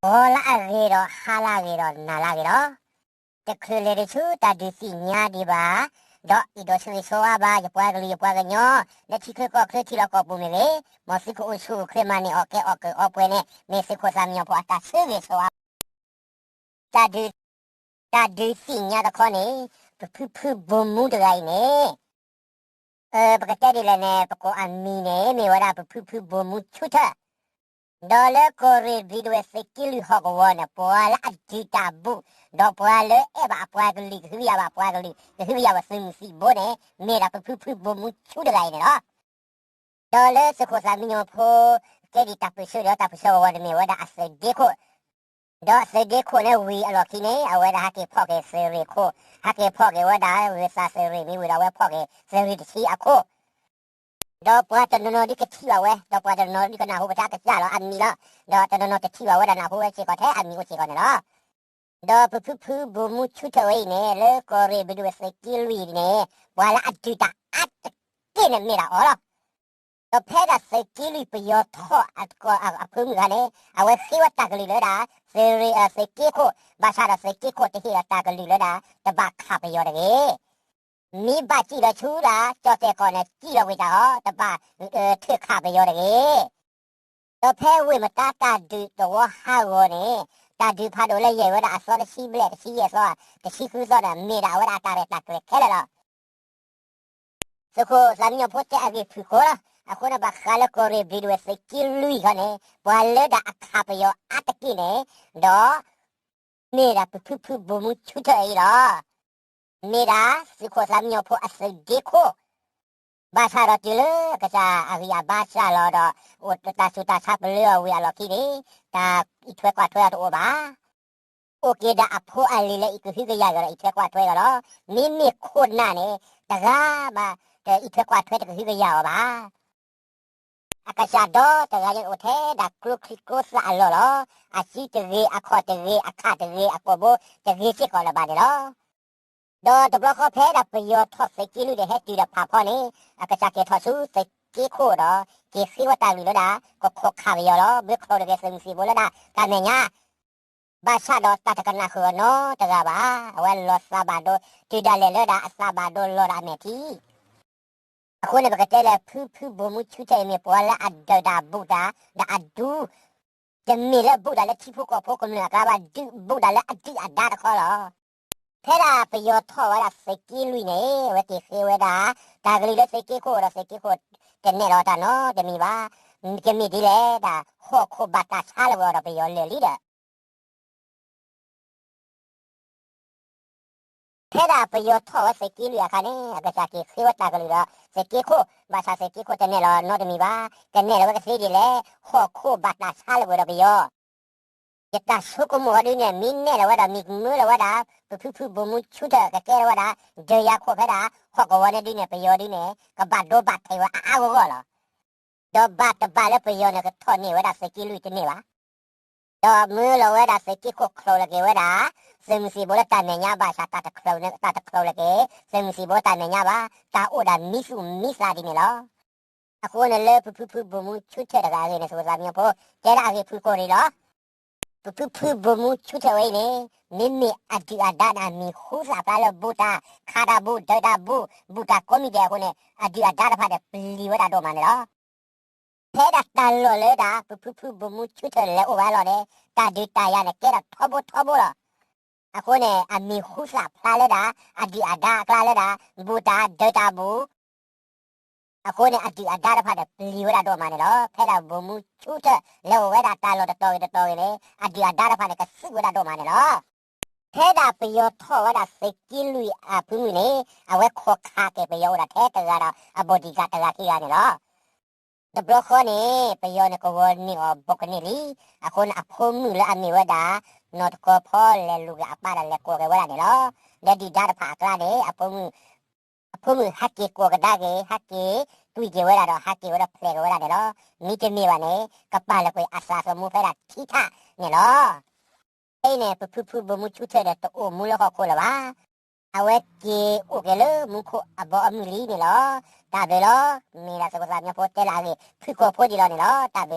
ဂီၤလၢအဂ့ၤဒီးဟါလၢအဂ့ၤဒီးနၤလၢအဂ့ၤလီၤ. တချုးလဲၤတဆူတၢ်ဒုးသ့ၣ်ညါဒံးဘၣ်, ဒီးအဲၣ်ဒိးဆၢဂ့ၤဆၢဝါဘၣ် ယပှၤကလုာ်ယပှၤကညီ လၢထံချၢကီၢ်ချၢထံလီၢ်ကီၢ်ပူၤမ့ၢ်ဂ့ၤ, မ်သုကအိၣ်ဆူၣ်အိၣ်ချ့မၤန့ၢ်အီၣ်ကဲအီၣ်ကၢၣ်အီပှဲၤန့ၣ် မ့ၢ်သုးခိၣ်သၣ်မံညီၤဖိအတၢ်ဆၢဂ့ၤဆၢဝါ တၢ်ဒုး, တၢ်ဒုးသ့ၣ်ညါတခီန့ၣ် ပဖုဖုဗိုလ်မှူးတဂၤအံၤန့ၣ်, ပကတဲဒ်လဲၣ်န့ၣ် ပကိးအမံၤန့ၣ် မ့ၢ်ဝဲဒၣ်ပဖုဖုဗိုလ်မှူးဆူထၢၣ်, ဒီးလၢကီၢ်ရ့ၣ်ဘျံးဒဝဲၢ်သုးက့လွံၢ်ဟီၣ်ကဝီၤန့ၣ် ပှၤလၢအဒုးတၢ်ဘူး, ဒီးပှၤလၢအဲၣ်ဘၣ်အပှၤကလုာ် ကဟုကယာ်ဘၣ်အပှၤကလုာ် ကဟုကယာ်ဘၣ်သုးမုၢ်သံၣ်ဘိန့ၣ် မ့ၢ်ဒၣ်ပဖုဖုဗိုလ်မှူးဆူတဂၤအံၤန့ၣ်လီၤ. ဒီးလၢသုးခိၣ်သၣ်မံညီၤဖိ ကဲဒ်တၢ်ပၢၢ်ဆၢဒီးတၢ်ပၢၢ်ဆၢဂီၤဂီၤန့ၣ်မ့ၢ်ဝဲဒၣ်အသုးဒ့ခိၣ်, ဒီးအသုးဒ့ခိၣ်န့ၣ်ဝံၤအလီၢ်ခံန့ၣ် အဝဲဒၣ်ဟဲက့ၤဖီၣ်က့ၤသုးရ့ၣ်ခိၣ်, ဟဲက့ၤဖီၣ်က့ၤဝဲဒၣ်ဂုၤသးသုးရ့ၣ်မ့ၢ်ဝံၤဒီးအဝဲဖီၣ်က့ၤသုးရ့ၣ်တဆံအခိၣ် ဒီးပှၤတနီၤနီၤဒုးကထံၣ်ဘၣ်ဝဲ, ဒီးပှၤတနီၤနီၤဒုးကနၢ်ဟူပတၢ်ကစၢ်လီၤအမံၤလီၤ, ဒီးတနီၤနီၤတထံၣ်ဘၣ်ဝဲဒၣ်နၢ်ဟူဝဲစ့ၢ်ကီးထဲအမံၤအိၣ်စ့ၢ်ကီးန့ၣ်လီၤ. ဒီးပဖုဖုဗိုလ်မှူးဆူထၢၣ်ဝဲအံၤန့ၣ် လၢကီၢ်ရ့ၣ်ဘျံးဒဝဲၢ်သုးက့လွံၢ်န့ၣ် ပှၤလၢအဒုးတၢ်အါတက့ၢ်န့ၣ်မ့ၢ်ဒၣ်အီၤလီၤ. ဒီးဖဲဒၣ်သုးက့လွံၢ်ပယီၤထီၣ်အဖၢမုၢ်ခါန့ၣ် အဝဲဃ့ဝဲတၢ်ကလုၢ်လၢဒၣ် သုးရ့ၣ် သုးက့ခိၣ်, ဘၣ်ဆၣ်ဒီးသုးက့ခိၣ်တဟ့ၣ်ဒီးတၢ်ကလုၢ်လၢဒၣ် တဘၣ်ခးပယီၤတဂ့ၤ. မ့ၢ်ဘၣ်စံၣ်လီၤဆူဒၣ် ကၠီၣ်တဲၣ်ကီၢ်န့ၣ် စံၣ်လီၤဝံၤတၢ်အီၤ တဘၣ်ထုးခးပယီၤတဂ့ၤ. ဒီးဖဲဝ့ၢ်မတၤတၢ်ဒုးတဝီဟးဂီၤန့ၣ် တၢ်ဒုးဖးဒိၣ်လၢယဲၢ်ဝဲဒၣ်အသီတဆံဘျဲၣ် တဆံယဲၢ်သီ တဆံဃုသီန့ၣ် မ့ၢ်ဒၣ်အဝဲဒၣ်အတၢ်ရဲၣ်တၢ်ကျဲၤခဲလၢာ်လီၤ. သုးခိၣ်သၣ်မံညီၤဖိတဲအဂ့ၢ်ဖုၣ်ကိာ်လီၤ. အဃိန့ၣ် ဘၣ်ဃးလၢကီၢ်ရ့ၣ်ဘျံးဒဝဲၢ်သုးက့လွံၢ်ခီန့ၣ် ပှၤလၢဒၣ်အခးပယီၤအါတက့ၢ်န့ၣ် ဒီး မ့ၢ်ဒၣ်ပဖုဖုဗိုလ်မှူးဆူထၢၣ်အံၤလီၤ. မ့ၢ်ဒၣ်သုးခိၣ်သၣ်မံညီၤဖိအသုးဒ့ခိၣ်, ဘၣ်ဆၣ်ဒီးတုၤလၢကစၢ်အဂံၢ်အဘါစၢ်လီၤဒီး အိၣ်တၢ်ဆူးတၢ်ဆါပလၢအီၤဝံၤအလီၢ်ခံန့ၣ် တၢ်အံးထွဲကွၢ်ထွဲအီၤတအိၣ်ဘၣ်. အိၣ်က့ၤဒၣ်အဖိအလံၤလၢအကဟုကယာ်က့ၤဒီးအံးထွဲကွၢ်ထွဲက့ၤလီၤ. မ့မ့ၢ်ခိၣ်နၢ်န့ၣ် တဂၤဘၣ် တအံးထွဲကွၢ်ထွဲတကဟုကယာ်အီၤဘၣ်. အကစၢ်ဒီတဂၤန့ၣ်အိၣ်ထဲဒၣ်ကျိချံကျိသၣ်အလီၢ်လီၤ. အစုတဂ့ၤ, အခီၣ်တဂ့ၤ, အခးတဂ့ၤ, အကိာ်ဘိတဂ့ၤစ့ၢ်ကီးလၢၤဘၣ်န့ၣ်လီၤ. ဒီးတဘျီဃီဖဲဒၣ်ပယီၤထီၣ်သုးက့လွံၢ်ဒီးဟဲတုၤဒီးဖးဖီန့ၣ် အကစၢ်က့ၤထီၣ်ဆူသုးက့ခိၣ်ဒီး က့ၤဃ့ဝဲတၢ်ဂ့ၢ်လၢဒၣ် ကခိးခးပယီၤလီၤ. ဘၢချိးတဂ့ၤသုးမုၢ်သံၣ်ဘိလၢဒၣ်တၢ်မဲာ်ညါ ဘၣ်ဆၣ်ဒီးတၢ်တကနၣ်ဃုာ်အီၤနီတဂၤဘၣ်. အဝဲလီၤသးဘၣ်ဒိ တုၤဒၣ်လဲာ်လၢဒၣ်အသးဘၣ်ဒိလီၤဒီးအမဲာ်ထံ အဃိန့ၣ် ပကတဲလၢ ဖုဖုဗိုလ်မှူးဆူထၢၣ်အံၤမ့ၢ်ပှၤလၢအဒုးတၢ်ဘူးတၢ် ဒီးအဒူ တမ့ၢ်လၢဘူးတၢ်လၢထံဖိကီၢ်ဖိကမျၢၢ်အကျါဘၣ်, ဒုးဘူးတၢ်လၢအဒုၣ်အဒါတခီလီၤ. ဖဲဒၣ်ပယီၤထီၣ်ဝဲဒၣ်သုးက့လွံၢ်န့ၣ် အဝဲက့ၤဃ့ဝဲဒၣ် တၢ်ကလုၢ်လၢသုးက့ခိၣ်ဒီးသုးက့ခိၣ်တနဲၣ်လီၤတၢ်နီတမံၤဘၣ်. ကမ့ၢ်ဒ်လဲၣ် တၢ်ဟီၣ်ခိၣ်ဘၣ်တၢ်ဆါလၢာ်ဝဲဒီးပယီၤလၢာ်လံဒီး ဖဲဒၣ်ပယီၤထီၣ်ဝဲသုးက့လွံၢ်အခါန့ၣ် အကစၢ်က့ၤဃ့ဝဲတၢ်ကလုၢ်ဒီးသုးက့ခိၣ်, ဘၣ်ဆၣ်သုးက့ခိၣ်တနဲၣ်လီၤနီတမံၤဘၣ်. ကနဲၣ်လီၤဝဲကသ့ဒ်လဲၣ်, ဟီၣ်ခိၣ်ဘၣ်တၢ်ဆါလၢာ်ဝဲဒီးပယီၤ. ယတၢ်ဆိကမိၣ်ဝဲဒ်န့ၣ် မ့ၢ်နဲၣ်လီၤဝဲဒၣ် မ့ၢ်ကမၢလီၤဝဲဒၣ် ပဖုဖုဗိုလ်မှူးဆူထၢၣ် ကကဲထီၣ်ဝဲဒၣ် ဒၢးယၤခိၣ်ဖဲဒၣ် ဟီၣ်ကဝီၤန့ၣ်ဒ်န့ၣ် ပယီၤဒ်န့ၣ် ကဘၣ်ဒိဘၣ်ထံးဝဲအါအါဂီၢ်ဂီၢ်လီၤ. ဒီးဘၣ်တဘၣ်လၢပယီၤန့ၣ် ကထီၣ်န့ၢ်ဝဲဒၣ်သုးက့လွံၢ်တန့ၢ်ဘၣ်. ဒီးမၢလီၤဝဲဒၣ်သုးက့ခိၣ်ချိးလီၤက့ၤဝဲဒၣ် သုးမုၢ်သံၣ်ဘိလၢတၢ်မဲာ်ညါဘၣ်ဆၣ် တၢ်တချိးလီၤက့ၤ သုးမုၢ်သံၣ်ဘိတၢ်မဲာ်ညါဘၣ်, တၢ်အိၣ်ဒၣ်မံသူၣ်မံသးဒ်န့ၣ်လီၤ. အဃိန့ၣ်လၢပဖုဖုဗိုလ်မှူးဆူထၢၣ်တဂၤအဂ့ၢ်န့ၣ် သုးခိၣ်သၣ်မံညီၤဖိ တဲဒၣ်အဂ့ၢ်ဖုၣ်ကိာ်န့ၣ်လီၤ. ပဖုဖုဗိုလ်မှူးဆူထၢၣ်ဝဲအံၤန့ၣ် မ့မ့ၢ်အဒုၣ်အဒါန့ၣ်အမံၤဟူသၣ်ဖျါလၢဘူးတၢ်, ခးတၢ်ဘူး, ဒၢးတၢ်ဘူး, ဘူးတၢ်ကိးမံၤဒဲးအဃိန့ၣ် အဒုၣ်အဒါတဖၣ်န့ၣ် ပျံၤဝဲဒၣ်ဒိၣ်မးန့ၣ်လီၤ. ဖဲဒၣ်တၢ်လီၢ်လၢဒၣ် ပဖုဖုဗိုလ်မှူးဆူထၢၣ်လဲၤအိၣ်ဝဲအလီၢ်န့ၣ် တၢ်ဒုးတၢ်ယၤန့ၣ် ကဲထီၣ်ထီဘိထီဘိလီၤ. အဃိန့ၣ် အမံၤဟူသၣ်ဖျါလၢဒၣ် အဒုၣ်အဒါအကျါလၢဒၣ် ဘူးတၢ်ဒၢးတၢ်ဘူး အဃိန့ၣ် အဒုၣ်အဒါတဖၣ်န့ၣ် ပျံၤဝဲဒၣ်ဒိၣ်မးန့ၣ်လီၤ. ဖဲဒၣ်ဗိုလ်မှူးဆူထၢၣ် လဲၤအိၣ်ဝဲဒၣ်တၢ်လီၢ်တတီၤဂ့ၤတတီၤဂ့ၤန့ၣ် အဒုၣ်အဒါတဖၣ်န့ၣ် ကသုးဝဲဒၣ်ဒိၣ်မးန့ၣ်လီၤ. ဖဲဒၣ်ပယီၤထီၣ်ဝဲဒၣ်သုးက့လွံၢ်အဖုမုၢ်န့ၣ် အဝဲခိးခးက့ၤပယီၤအိၣ်ဒၣ်ထဲတဂၤဒီး အ bodyguard တဂၤခံဂၤန့ၣ်လီၤ. တဘျီဃီန့ၣ် ပယီၤန့ၣ်ကဝီၤန့ၢ်အီၤ ဘိးကန့ၢ်လံ. အဃိန့ၣ် အဖိမုၣ်လၢအမ့ၢ်ဝဲဒၣ် နီၢ်တကီဖီလဲၤလူၤက့ၤအပၢ်ဒီးလဲၤကိးက့ၤဝဲဒၣ်န့ၣ်လီၤ. လၢဒုၣ်ဒါတဖၣ်အကျါန့ၣ် အဖိမုၣ် အဖိမုၣ်ဟဲက့ၤကိးကဒါက့ၤ ဟဲက့ၤတွံၢ်က့ၤဝဲဒၣ်ဒီး ဟဲက့ၤဝဲဒၣ်ဖျဲးက့ၤဝဲဒၣ်န့ၣ်လီၤ. မ့တမ့ၢ်ဘၣ်န့ၣ် ကပာ်လီၤကွံာ်အသးသမူဖဲဒၣ်ထံထၣ်န့ၣ်လီၤ. ဖဲအံၤန့ၣ် ပဖုဖုဗိုလ်မှူးဆူထၢၣ်ဒီးတအိၣ်မူလၢဟီၣ်ခိၣ်လၢၤဘၣ်. အဝဲက့ၤအိၣ်က့ၤလၢမူခိၣ်အဘီအမုၢ်လံန့ၣ်လီၤ. တၢ်ဘျုးလီၤ. မ့ၢ်ဒၣ်သုးခိၣ်သၣ်မံညီၤဖိတဲလၢအဂ့ၢ် ဖုၣ်ကိာ်ဖိဒံးလီၤန့ၣ်လီၤ. တၢ်ဘျုး